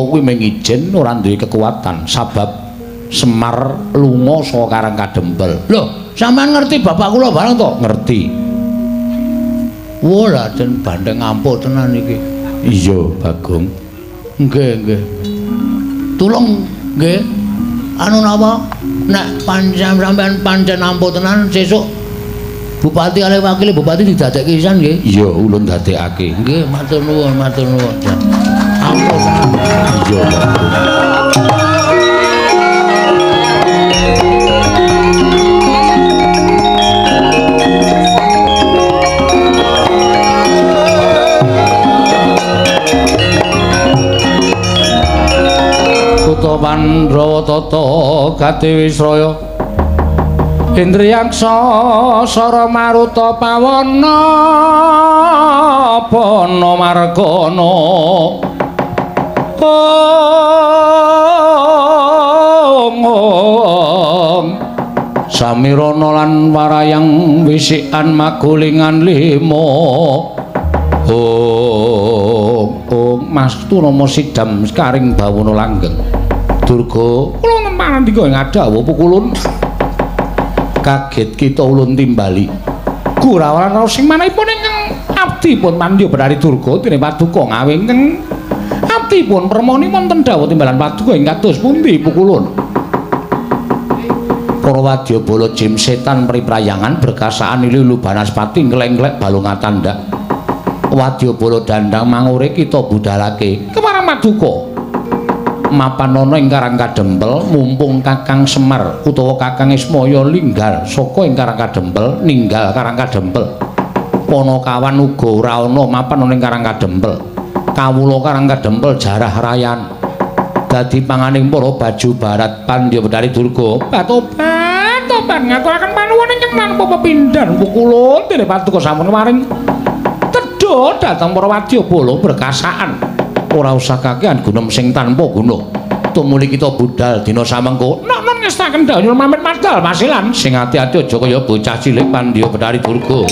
Kuwi mung ijen ora duwe kekuatan sabab Semar lunga saka Karang Kadempel. Lho, sampean ngerti bapak kula bareng to? Ngerti. Wah, Raden bandeng ampuh tenan iki. Iya, Bagong. Nggih, nggih. Tulung nggih. Anu napa? Nek pancen sampean pancen ampuh tenan sesuk bupati kalih wakile bupati didadekke pisan nggih. Iya, ulun dadekake. Nggih, matur nuwun, matur nuwun. Ampuh tenan. Iya, Bagong. Kutha Pandhawa tata Gatiwisraya Indriyaksa Sara Maruta Pawana Pana Margana. Om Samirana lan warayang wisikan magulingan lima. Om Om Mas Turama sidam karing bawana langgeng. Durga kula ngemparandika ing adawuh pukulun. Kaget kita ulun timbali. Gurawan raos sing manahipun ingkang abdi pun Pandya Betari Durga dene paduka ngawe ingkang abdi pun permoni wonten dawuh timbalan paduka ing kados pundi pukulun. Para wadyabala jim setan priprayangan berkasaan lilu banaspati nglek-nglek balung atandak. Wadyabala dandang mangure kita budalake kemarang paduka. Mapan ana ing Karang Kadempel mumpung Kakang Semar utawa Kakang Ismaya linggal saka ing Karang Kadempel ninggal Karang Kadempel. Panakawan uga ora ana mapan ana ing Karang Kadempel. Kawula Karang Kadempel jarah rayan. Dadi panganing para baju barat Pandya Betari Durga. Batobat tobat ngaturaken panuwun ingkang tanpa pepindhan pukulun dene paduka sampun maring tedha dhateng para wadyabala berkasaan. Ora usah kakehan gunem sing tanpa guna. Tumuli kita budal dina samengko. Nok non ngestaken dawuh nyuwun pamit madal masilan. Sing ati-ati aja kaya bocah cilik Pandya Betari Durga.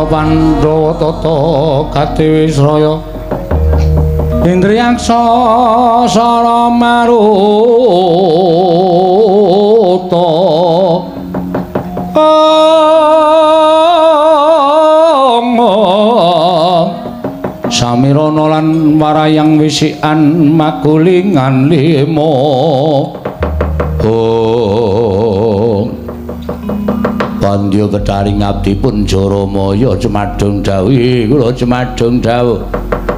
Pandhawa tata Gatiwisraya Indriyaksa Sara Maruta Samirana lan warayang wisikan magulingan lima. Pandya Betari ngabdi pun Jaramaya cumadung dawuh kula cumadung dawuh.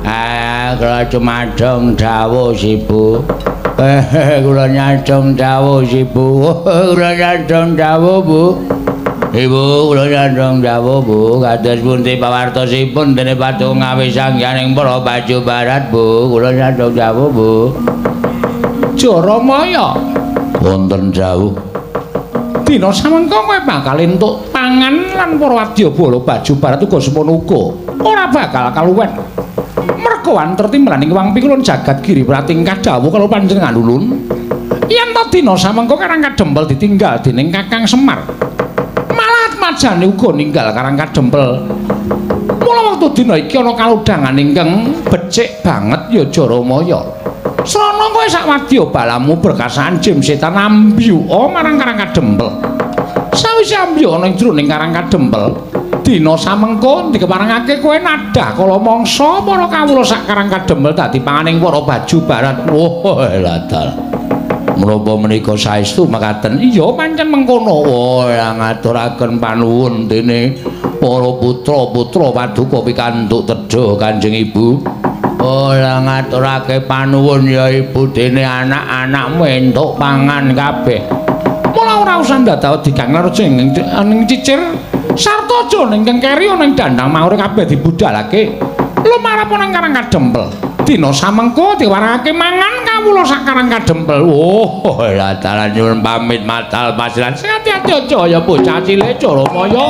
Ah kula cumadung dawuh Sibu. Kula nyadong dawuh Sibu. Kula nyadong dawuh Bu. Ibu kula nyandhong dawuh Bu, kados pundi pawartosipun dene Patung Ngawi Sanghyang para Baju Barat Bu, kula nyandhong dawuh Bu. Jaramaya wonten dawuh. Dina samengko kowe bakal entuk pangan lan para wadyabala Baju Barat uga semono uga ora bakal kaluwen. Merga wanter timbraning wang pikulun jagat giri pratingkah dawuh karo panjenengan ulun. Yen ta dina samengko Karang Kadempel ditinggal dening Kakang Semar. Majane uga ninggal Karang Kadempel. Mula wektu dina iki ana kalodhangan ingkang becik banget ya Jaramaya. Srana kowe sak wadya balamu berkasan jim setan ambyuka marang Karang Kadempel. Sawise ambyuk ana ing jroning Karang Kadempel, dina samengko dikeparengake kowe nadah kala mangsa para kawula sak Karang Kadempel dadi panganing para Baju Barat. Wah, ladal. Menapa menika saestu mekaten? Iya pancen mengkono. Wah, ngaturaken panuwun dene para putra-putra paduka pikantuk tedha Kanjeng Ibu. Oh, ngaturake panuwun ya Ibu dene anak-anakmu entuk pangan kabeh. Mula ora usah ndadak digang raja ing cicir sarta aja ning keri ana ing dandang maure kabeh dibudalake. Lumarep ana ing Karang Kadempel. Dina samengko diwarake mangan kawula sak Karang Kadempel. Oh, lah dalan nyuwun pamit matal pasiran. Sing ati-ati aja ya bocah cilik Jaramaya.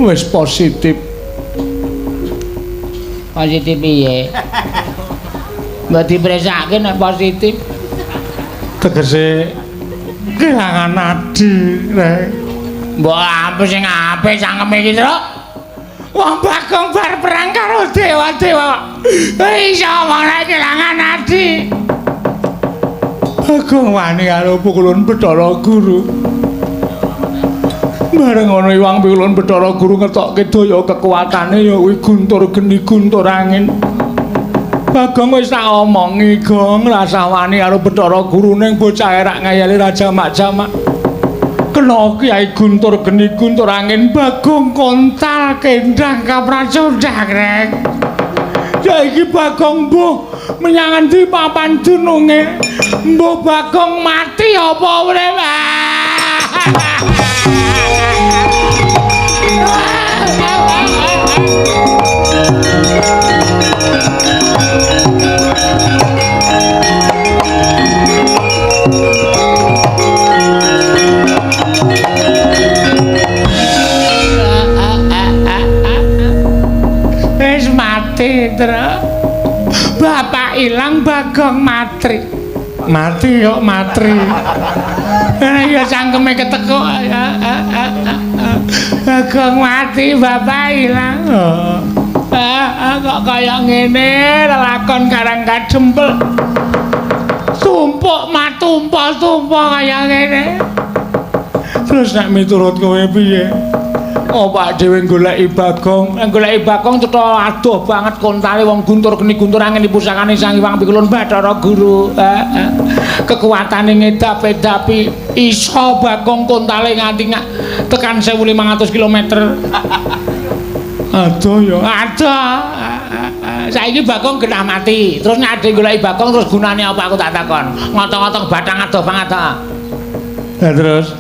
Wis positif. Positif piye? Mbok dipresake nek positif. Tegese kelangan adi, Rek. Mbok apik sing apik cangkeme iki, Truk. Wong Bagong bar perang karo dewa-dewa. Iso omong nek kelangan adi. Bagong wani karo pukulun Bathara Guru. Bareng ana Iwang Pikulun Bathara Guru ngetokke daya kekuatane ya kuwi guntur geni guntur angin. Bagong wis tak omongi, Gong, rasah wani karo Bathara Guru ning bocah rak ngayali raja mak-jamak. Kena Kyai Guntur geni guntur angin Bagong kontal kendang kapracundang, Rek. Saiki Bagong mbuh menyang endi papan dununge? Mbuh Bagong mati apa urip? Wis mati, Tru. ilang Bagong matri. Mati kok matri. Ya cangkeme ketekuk. Bagong mati, bapak ilang. Kok kaya ngene lelakon Karang Kadempel. Tumpuk matumpah-tumpah kaya ngene. Terus nek miturut kowe piye? Opak dhewe goleki Bagong, goleki Bagong cetha adoh banget kontale wong guntur geni guntur angin pusakane Sang Hyang Pikulun Bathara Guru. Kekuatane ngedap-edapi iso Bagong kontale nganti tekan 1500 km. Adoh ya, adoh. Saiki Bagong genah mati. Terus nek ade goleki Bagong terus gunane apa aku tak takon. Ngotong-ngotong bathang adoh banget ta. Lah terus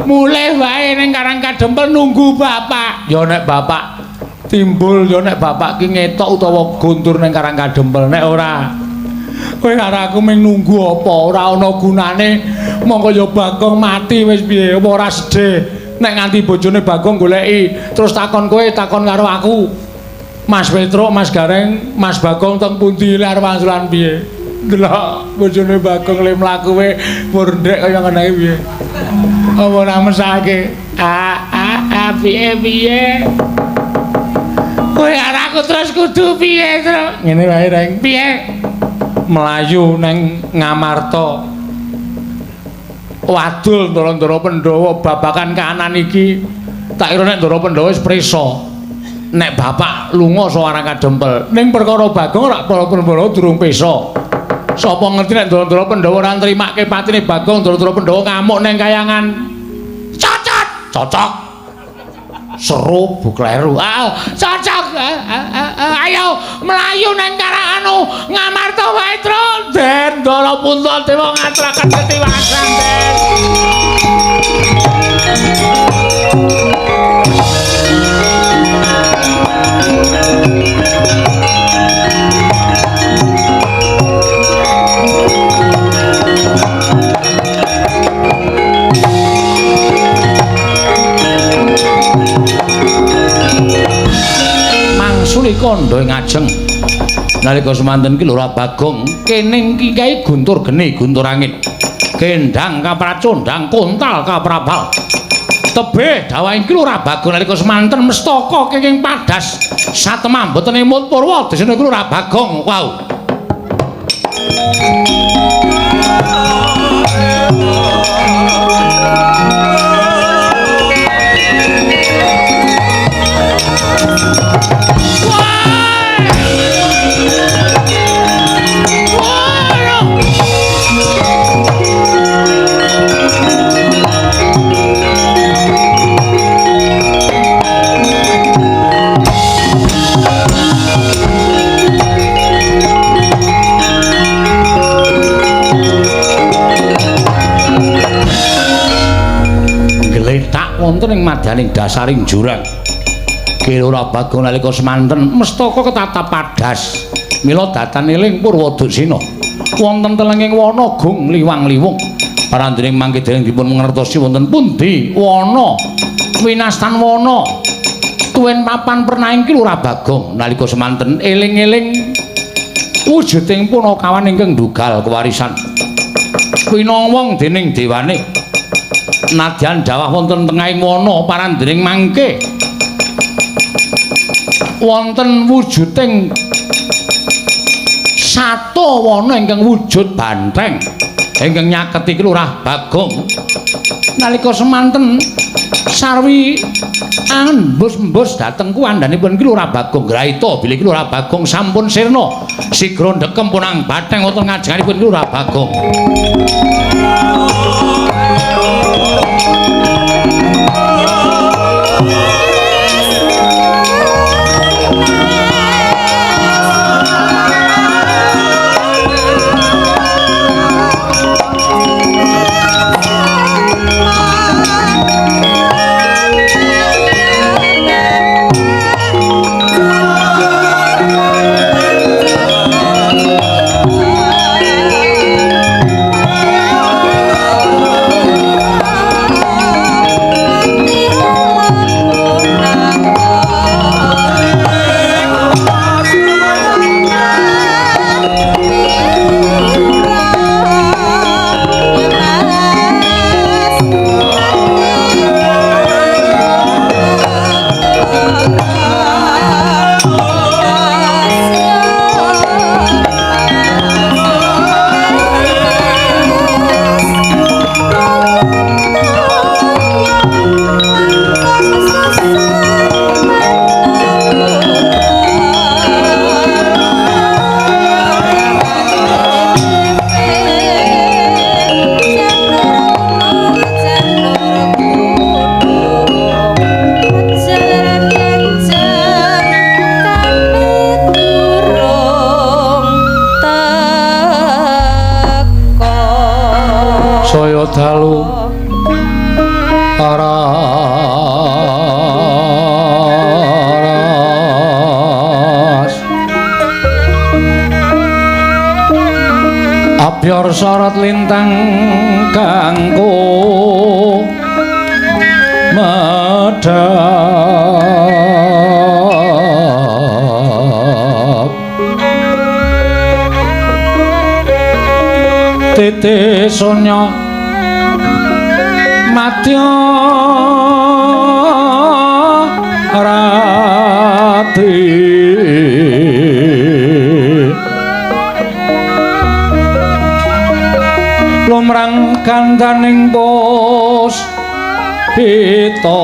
mulih wae ning Karang Kadempel nunggu bapak. Ya nek bapak timbul, ya nek bapak ki ngetok utawa guntur ning Karang Kadempel. Nek ora kowe karo aku mung nunggu apa, ora ana gunane. Mongko ya Bagong mati wis piye, apa ora sedih nek nganti bojone Bagong goleki terus takon kowe, takon karo aku. Mas Petruk, Mas Gareng, Mas Bagong teng pundi arep wangsulan piye? Delok bojone Bagong le mlaku we murndek kaya ngene iki piye? Apa ora mesake? Piye piye? Kowe arep aku terus kudu piye, Truk? Ngene wae, Reng. Piye? Melayu nang Ngamarta. Wadul Ndara-ndara Pandhawa babakan kahanan iki. Tak kira nek Ndara Pandhawa wis prisa. Nek bapak lunga saka Karang Kadempel. Ning perkara Bagong rak para Pandhawa durung pesa. Sapa ngerti nek Ndara-ndara Pandhawa ora nrimake patine Bagong, Ndara-ndara Pandhawa ngamuk ning kayangan. Cocot, cocok. Seru bu kleru. Cocok. Ayo mlayu nang Karang anu Ngamarta wae, Truk. Den Ndara Puntadewa ngaturaken ketiwasan, Den. Mangsuli kandha ing ajeng. Nalika semanten ki Lurah Bagong kening ki kae guntur geni guntur angin. Kendang kapracondang kontal kaprabal. Tebih dawaing ki Lurah Bagong nalika semanten mestaka kenging padas satemah mboten emut purwa desane ki Lurah Bagong. Wow. Wonten ing madyaning dasaring jurang. Ki Lurah Bagong nalika semanten mestaka ketatap padas. Mila datan eling Purwaduksina. Wonten telenging wana gung liwang-liwung. Parandening mangke dereng dipun mangertosi wonten pundi wana winastan wana. Tuwin papan pernaing Ki Lurah Bagong nalika semanten eling-eling wujuding punakawan ingkang ndugal kewarisan. Winowong dening dewane. Nadyan dawah wonten tengahing wana parandening mangke wonten wujuding sata wana ingkang wujud banteng ingkang nyaketi Lurah Bagong. Nalika semanten sarwi angembus-embus dhateng kuwandhanipun Ki Lurah Bagong graita bilih Ki Lurah Bagong sampun sirna sigra ndekem punang banteng wonten ngajenganipun Ki Lurah Bagong. Dalu aras abyor sorot lintang kanggo medhap titi sunya madya rati lumrang kandaning bos pita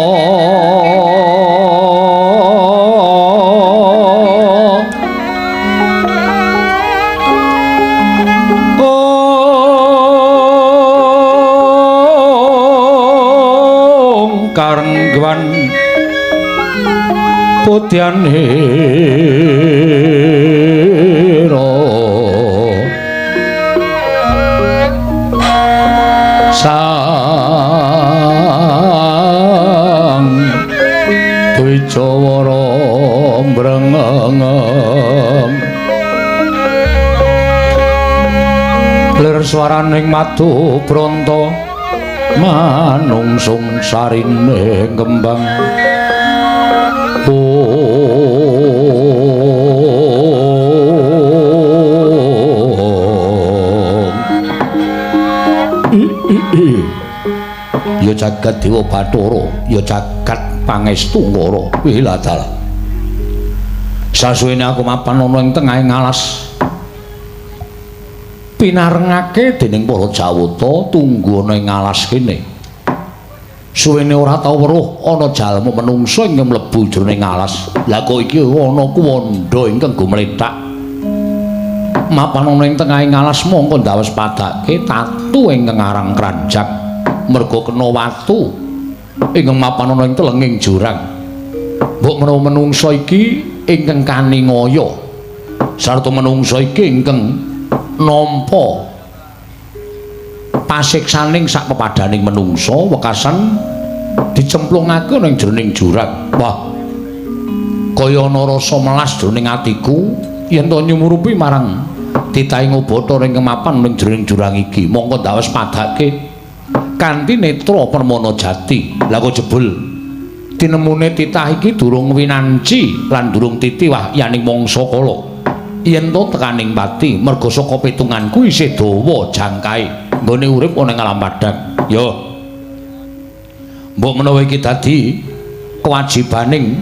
karengwan putyan hero sang Dwijawara mbrengeng lir swaraning madu bronto manungsung sarine kembang. Ya jagat Dewa Bathara, ya jagat Pangestu Ngara. Wiladala. Sasuwene aku mapan ana ing tengahing alas. Pinarengake dening para Jawata tunggu ana ing alas kene. Suwene ora tau weruh ana jalma menungsa ingkang mlebu jroning alas. Lah kok iki ana kuwandha ingkang gumlethak. Mapan ana ing tengahing alas mongko ndawes padake tatu ingkang aran kranjak merga kena watu ingkang mapan ana ing telenging jurang. Mbok menawa menungsa iki ingkang kaningaya sarta menungsa iki ingkang nampa pasiksaning sak pepadaning menungsa wekasan dicemplungake ana ing jroning jurang. Wah, kaya ana rasa melas jroning atiku yen to nyumurupi marang titahing Bathara ingkang mapan ning jroning jurang iki. Mongko ndawes padake kanthi netra permana jati. Lah kok jebul tinemune titah iki durung winanci lan durung titi wahyaning mangsa kala. Yen to tekaning pati merga saka pitunganku isih dawa jangkae nggone urip ana ing alam padhang. Yo, mbok menawa iki dadi kewajibaning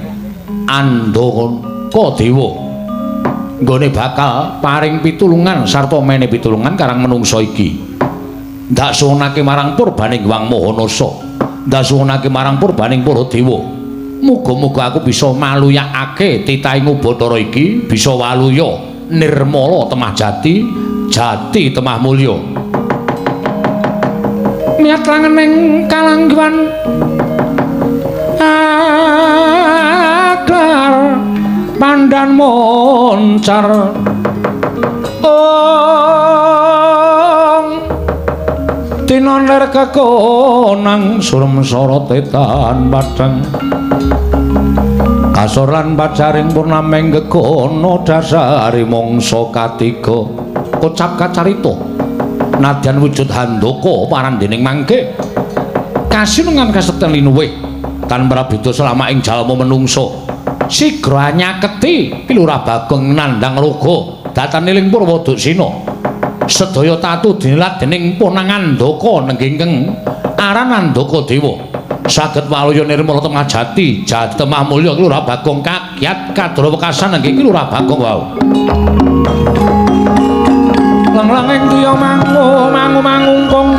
Andaka Dewa nggone bakal paring pitulungan sarta mene pitulungan karang menungsa iki. Ndak suwunake marang purbaning Hyang Maha Nasa, ndak suwunake marang purbaning para dewa. Muga-muga aku bisa maluyakake titahing Bathara iki, bisa waluya nirmala temah jati, jati temah mulya. Niat langening kalangguan akar pandan moncar ong tinoner kekonang surem sorote tan padhang kasor lan pacaring purnameng gegono dasari mangsa katiga kocap kacarita nadyan wujud handaka parandening mangke kasinungan kasekten linuwih tan prabeda selama ing jalma menungsa sigra nyaketi Ki Lurah Bagong nandhang raga datane ing Purwaduksina sedaya tatu dinilat dening Ponang Andaka nenggingkeng aran Andaka Dewa saged waluya nirmala temah jati jati temah mulya Ki Lurah Bagong kagyat kadra wekasan nenggih Ki Lurah Bagong wau. Lang-langing tiya mangu mangu mangungkung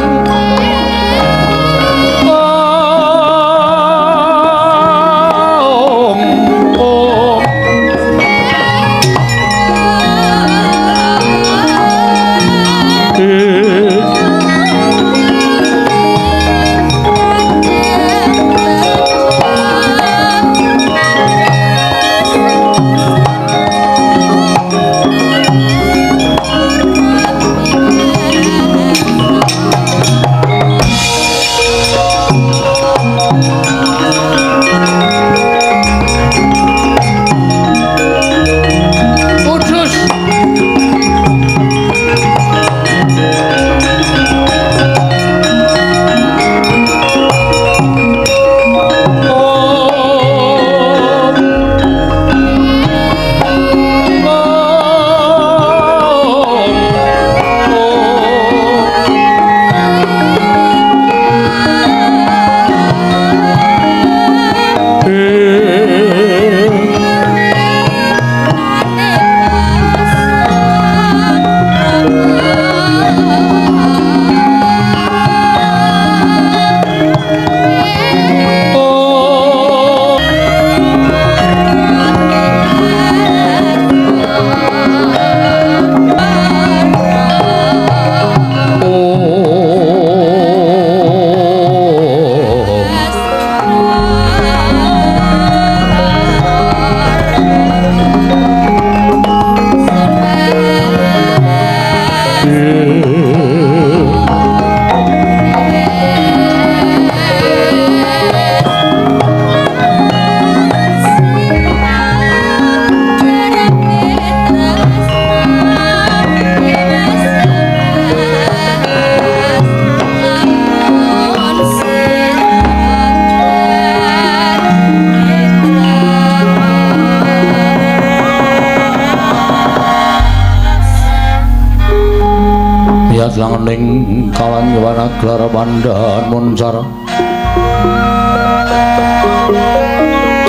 Langening kawan yowana glar pandhan muncar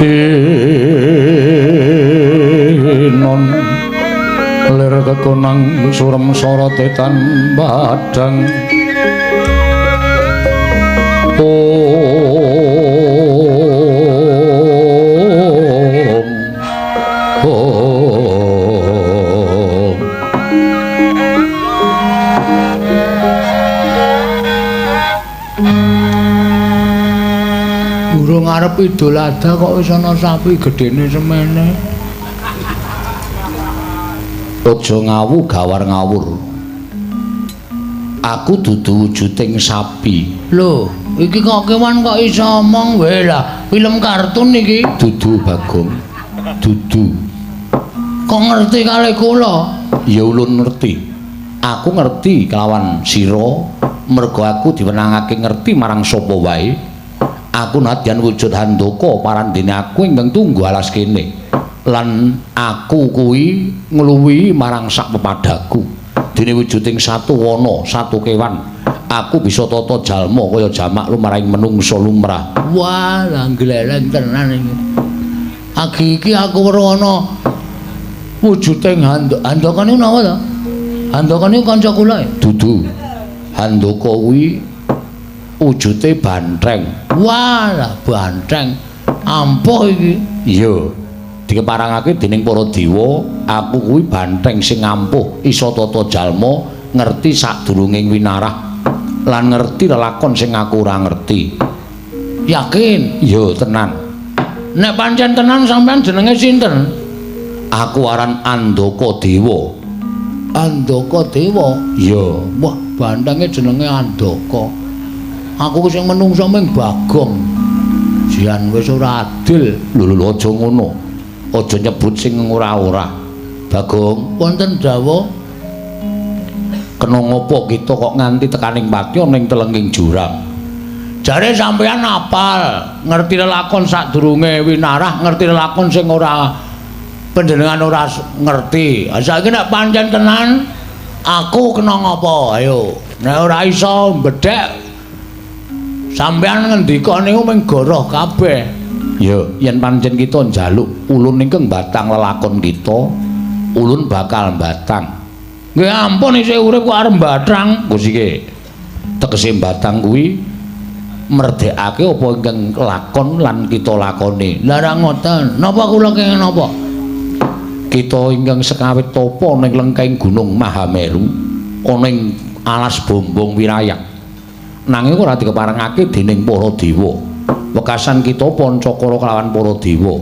tinon lir kekonang surem sorote tan padhang. Om Om. Durung arep Idul Adha kok wis ana sapi gedene semene. Aja ngawu gawar ngawur. Aku dudu wujuding sapi. Lho, iki kok kewan kok iso omong wae lah. Film kartun iki. Dudu Bagong. Dudu. Kok ngerti kalih kula? Ya ulun ngerti. Aku ngerti kelawan sira mergo aku diwenangake ngerti marang sapa wae. Aku nadyan wujud Handaka parandene aku ingkang tunggu alas kene. Lan aku kuwi ngluwihi marang sak pepadaku. Dene wujuding satu wana, satu kewan, aku bisa tata jalma kaya jamak lumrahing menungsa lumrah. Wah, lah gleleng tenan iki. Agi iki aku weruh ana wujuding Handaka niku napa to? Handaka niku kanca kula. Dudu. Handaka kuwi wujute bantheng. Wah, lah bantheng. Ampuh iki. Iya. Dikeparangake dening para dewa, aku kuwi bantheng sing ampuh, iso tata jalma, ngerti sadurunging winarah lan ngerti lelakon sing aku ora ngerti. Yakin? Iya, tenan. Nek pancen tenan sampean jenenge sinten? Aku aran Andaka Dewa. Andaka Dewa? Iya. Wah, banthenge jenenge Andaka. Aku sing menungso ming Bagong. Jian wis ora adil. Lho lho aja ngono. Aja nyebut sing ora-ora. Bagong, wonten dawuh. Kena ngopo kita kok nganti tekaning pati ana ing telenging jurang? Jare sampeyan apal, ngerti lelakon sadurunge winarah, ngerti lelakon sing ora panjenengan ora ngerti. Saiki nek pancen tenan aku kena ngopo? Ayo, nek ora iso mbedhek sampeyan ngendika niku mung goroh kabeh. Ya, yen pancen kita njaluk ulun ingkang batang lelakon kita, ulun bakal batang. Nggih ampun isih urip kok arep batang. Gus iki. Tegese batang kuwi merdekake apa ingkang lakon lan kita lakoni. Lah ra ngoten. Napa kula kenging napa? Kita ingkang sekawit tapa ning lengkeng Gunung Mahameru, ana ing alas Bombong Wirayak. Nanging ora dikeparengake dening para dewa. Wekasan kita pancakara kelawan para dewa.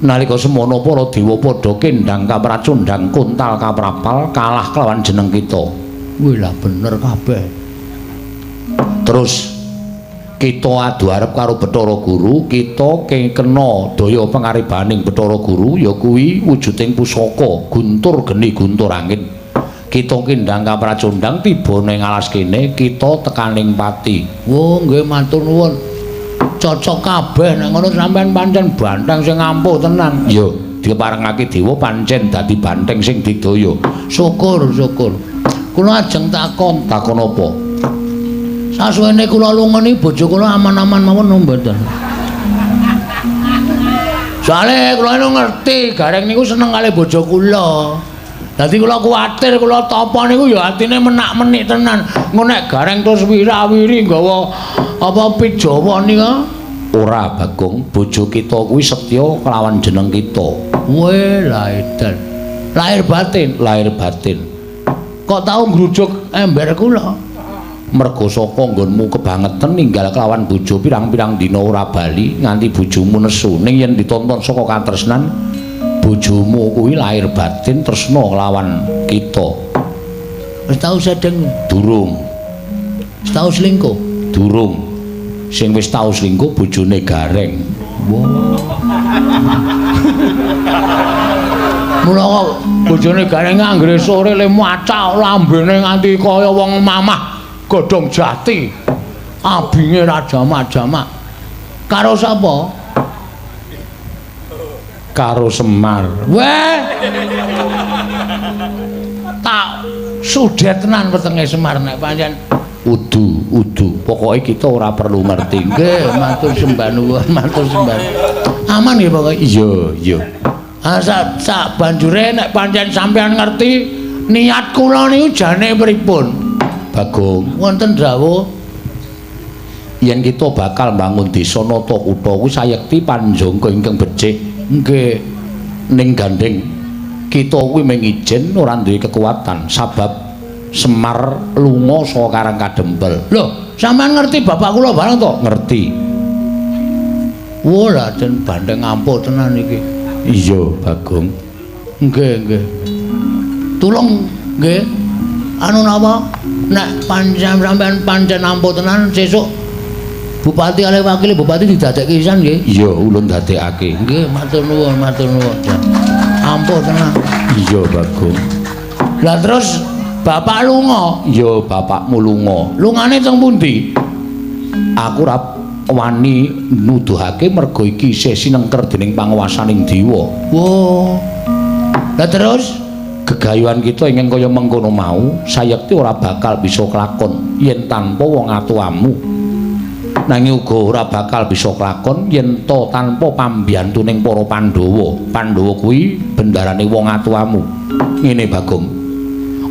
Nalika semono para dewa padha kendhang kapracundhang kuntal kaprapal kalah kelawan jeneng kita. Wih lah bener kabeh. Terus kita adu arep karo Bathara Guru, kita kena daya pangaribaning Bathara Guru ya kuwi wujuding pusaka guntur geni guntur angin. Kita kendhang kapracundhang tiba ning alas kene, kita tekaning pati. Oh nggih matur nuwun. Cocok kabeh nek ngono sampean pancen bantheng sing ampuh tenan. Iya, diparengake dewa pancen dadi bantheng sing digdaya. Syukur, syukur. Kula ajeng takon, takon apa? Sasuwene kula lunga niki bojo kula aman-aman mawon napa mboten? Soale kula niku ngerti Gareng niku seneng kalih bojo kula. Dadi kula kuwatir kula tapa niku ya atine menak-menik tenan. Engko nek Gareng terus wirawiri nggawa apa pijawa nika? Ora Bagong, bojo kita kuwi setya kelawan jeneng kita. Weh, lah edan. Lahir batin, lahir batin. Kok tau ngrujuk ember kula? Mergo saka nggonmu kebangetan ninggal kelawan bojo pirang-pirang dina ora bali nganti bojomu nesu. Ning yen ditonton saka katresnan bojomu kuwi lahir batin tresna kelawan kita. Wis tau sedeng? Durung. Wis tau selingkuh? Durung. Sing wis tau selingkuh bojone Gareng. Wah. Mula kok bojone Gareng anggere sore le macak lambene nganti kaya wong mamah godhong jati. Abinge ra jamak-jamak. Karo sapa? Karo Semar. Weh. Tak Sudet tenan wetenge Semar nek pancen udu udu. Pokoke kita ora perlu ngerti. Nggih, matur sembah nuwun, matur sembah. Aman nggih pokoke. Iya, iya. Ah sak banjure nek pancen sampean ngerti niat kula niku jane pripun? Bagong, wonten dawuh yen kita bakal mbangun desa nata kutha kuwi sayekti panjangka ingkang becik. Nggih. Ning gandeng kita kuwi mung ijen ora duwe kekuatan sabab Semar lunga saka Karang Kadempel. Lho, sampean ngerti bapak kula bareng to? Ngerti. Wah, lah jen bandeng ampuh tenan iki. Iya, Bagong. Nggih, nggih. Tulung nggih. Anu napa? Nek pancen sampean pancen ampuh tenan sesuk bupati kalih wakil bupati didadekke pisan nggih. Iya, ulun dadekake. Nggih, matur nuwun, matur nuwun. Ampuh tenan. Iya, Bagong. Lah terus bapak lunga? Iya, bapakmu lunga. Lungane teng pundi? Aku ora wani nuduhake merga iki isih sinengker dening panguwasaning dewa. Wah. Lah terus gegayuhan kita ingkang kaya mengkono mau sayekti ora bakal bisa kelakon yen tanpa wong atuamu. Nanging uga ora bakal bisa kelakon yen ta tanpa pambiyantuning para Pandhawa. Pandhawa kuwi bendarane wong atuamu. Ngene Bagong.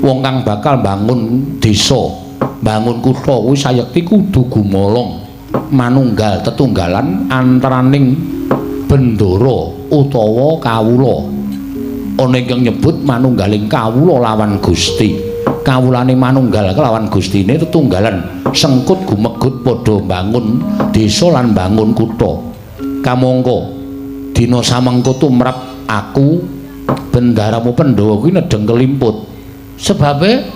Wong kang bakal mbangun desa, mbangun kutha kuwi sayekti kudu gumolong manunggal tetunggalan antaraning bendara utawa kawula. Ana ingkang nyebut manunggaling kawula lawan Gusti. Kawulane manunggal kelawan Gustine tetunggalan sengkut gumegut padha mbangun desa lan mbangun kutha. Kamangka dina samengko tumrap aku bendaramu Pandhawa kuwi nedheng kelimput. Sebabe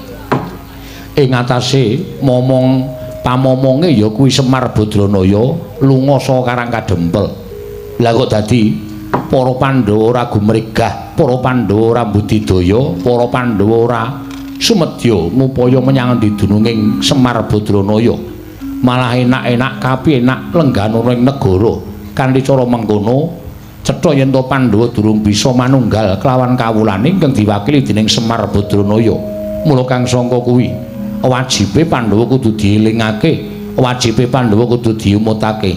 ing atase momong pamomonge ya kuwi Semar Badranaya lunga saka Karang Kadempel. Lah kok dadi para Pandhawa ora gumregah, para Pandhawa ora budidaya, para Pandhawa ora sumedya ngupaya menyang endi dununging Semar Badranaya. Malah enak-enak kapi enak lengganono ing negara. Kanthi cara mengkono cetha yen to Pandhawa durung bisa manunggal kelawan kawulane ingkang diwakili dening Semar Badranaya. Mula kang sangka kuwi wajibe Pandhawa kudu dielingake, wajibe Pandhawa kudu diumutake.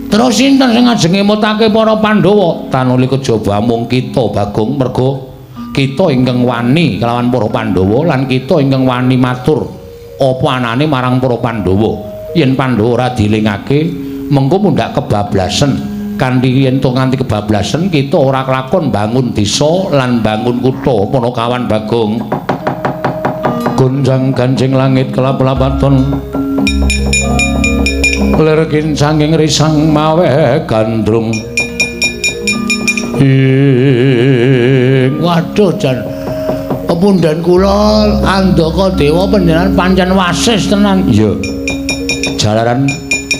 Terus sinten sing ajeng ngemutake para Pandhawa? Tanuli kejaba amung kita Bagong, merga kita ingkang wani kelawan para Pandhawa lan kita ingkang wani matur apa anane marang para Pandhawa. Yen Pandhawa ora dielingake, mengko mundhak kebablasen. Kanthi yen to nganti kebablasen kita ora kelakon bangun desa lan bangun kutha. Panakawan Bagong. Gonjang ganjing langit kelap-lapaton lir kincanging risang mawe gandrung. Ing waduh jan pepundhen kula Andaka Dewa panjenengan pancen wasis tenan. Iya. Jalaran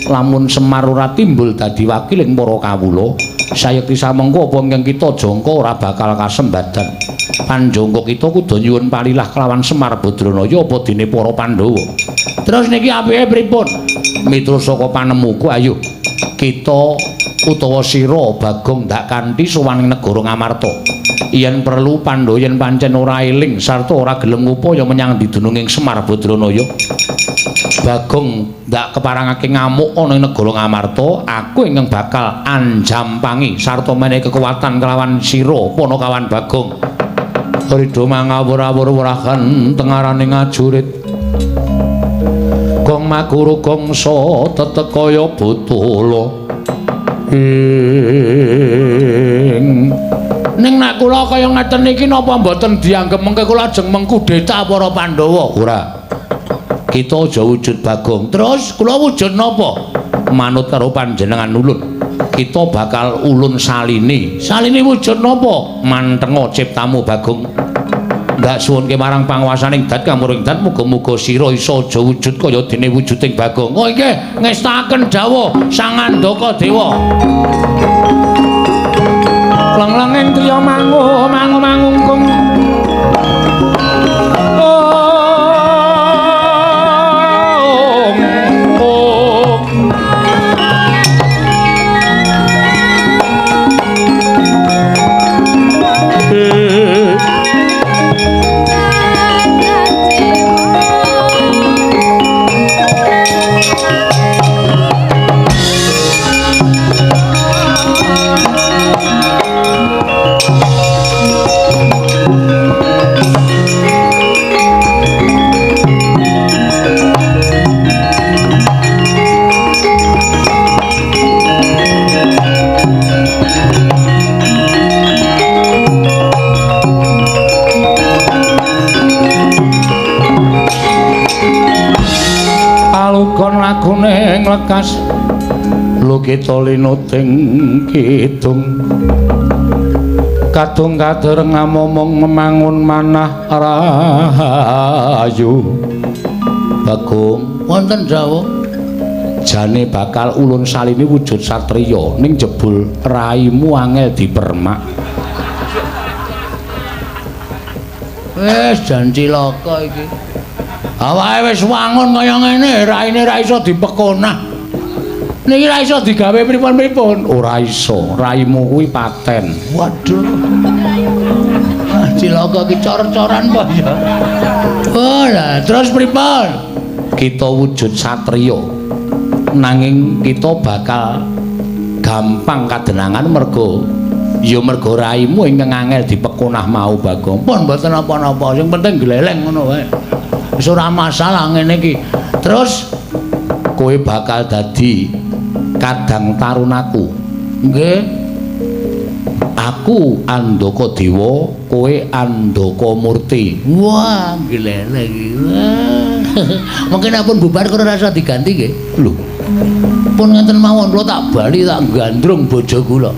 lamun Semar ora timbul dadi wakiling para kawula, sayekti samengko apa ingkang kita jangka ora bakal kasembadan. Panjangka kita kudu nyuwun palilah kelawan Semar Badranaya apa dene para Pandhawa. Terus niki apike pripun? Miturut saka panemuku ayo kita utawa sira Bagong ndak kanthi sowan ing negara Ngamarta. Yen perlu Pandhawa yen pancen ora eling sarta ora gelem ngupaya menyang didununging Semar Badranaya, Bagong ndak keparangake ngamuk ana ing negara Ngamarta, aku ingkang bakal anjampangi sarta menehi kekuatan kelawan sira Panakawan Bagong. Ridho mangawur-awur wrahan tengaraning ngajurit. Gong makuru gongsa tetek kaya botolo. Ing ning nek kula kaya ngeten iki napa mboten dianggep mengke kula ajeng mengkudeta para Pandhawa? Ora. Kita aja wujud Bagong. Terus kula wujud napa? Manut karo panjenengan ulun. Kita bakal ulun salini. Salini wujud napa? Mantenga ciptamu Bagong. Ndak suwunke marang panguwasaning dat kamuring dat muga-muga sira iso aja wujud kaya dene wujuding Bagong. Oh nggih, ngestakaken dawuh Sang Andaka Dewa. Lang-langing triya mangu mangu mangungkung. lagune nglekas lukita linuting kidung kadung kadereng amomong memangun manah rahayu. Bagong wonten dawuh jane bakal ulun salini wujud satriya ning jebul raimu angel dipermak. Wis jan cilaka iki. Awake wis wangun kaya ngene, raine ra iso dipekonah. Niki ra iso digawe pripun-pripun. Ora iso, raimu kuwi paten. Waduh. Ah, cilaka iki cor-coran apa ya? Oh, lah terus pripun? Kita wujud satriya. Nanging kita bakal gampang kadenangan mergo ya mergo raimu ingkang angel dipekonah mau Bagong. Pun mboten napa-napa, sing penting gleleng ngono wae. Wis ora masalah ngene iki. Terus kowe bakal dadi kadang tarunaku. Nggih. Aku Andaka Dewa, kowe Andaka Murti. Wah, gleleng iki. Mungkin nek pun bubar kula rasa diganti nggih. Lho. Pun ngenten mawon kula tak bali tak gandrung bojo kula.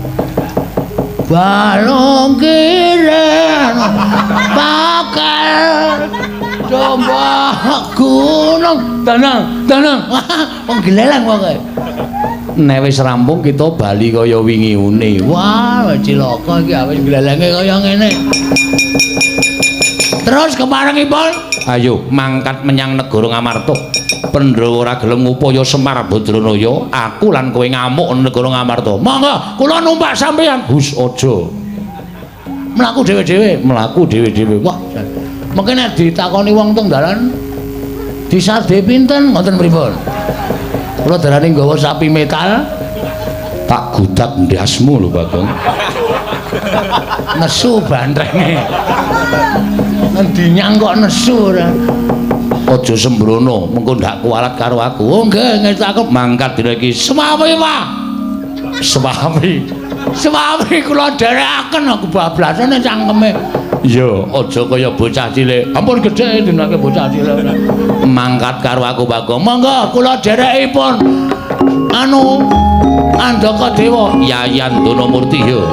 Balung kiren pakel domba gunung tenang tenang. Wong gleleng pokoke. Nek wis rampung kita bali kaya wingi une. Wah, cilaka iki awis glelenge kaya ngene. Terus keparengipun ayo mangkat menyang negara Ngamarta. Pandhawa ora gelem ngupaya Semar Badranaya, aku lan kowe ngamuk negara Ngamarta. Monggo kula numpak sampeyan. Hus aja. Mlaku dhewe-dhewe, mlaku dhewe-dhewe. Wah, mungkin nek ditakoni wong teng dalan disade pinten ngoten pripun? Kula darani nggawa sapi metal tak gudak ndasmu lho Bagong. Nesu bantrenge. Ngendi nyang kok nesu ora. Aja sembrono, mengko ndak kualat karo aku. Oh nggih, ngerti aku mangkat dina iki. Semawi, Pak. Semawi. Semawi kula dherekaken aku bablasane cangkeme. Iya, aja kaya bocah cilik. Ampun gedhe dinake bocah cilik. Mangkat karo aku Bagong. Monggo kula dherekipun. Anu Andaka Dewa, Yayan Donamurti yo.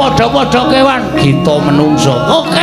Padha-padha kewan kita menungso. Oke,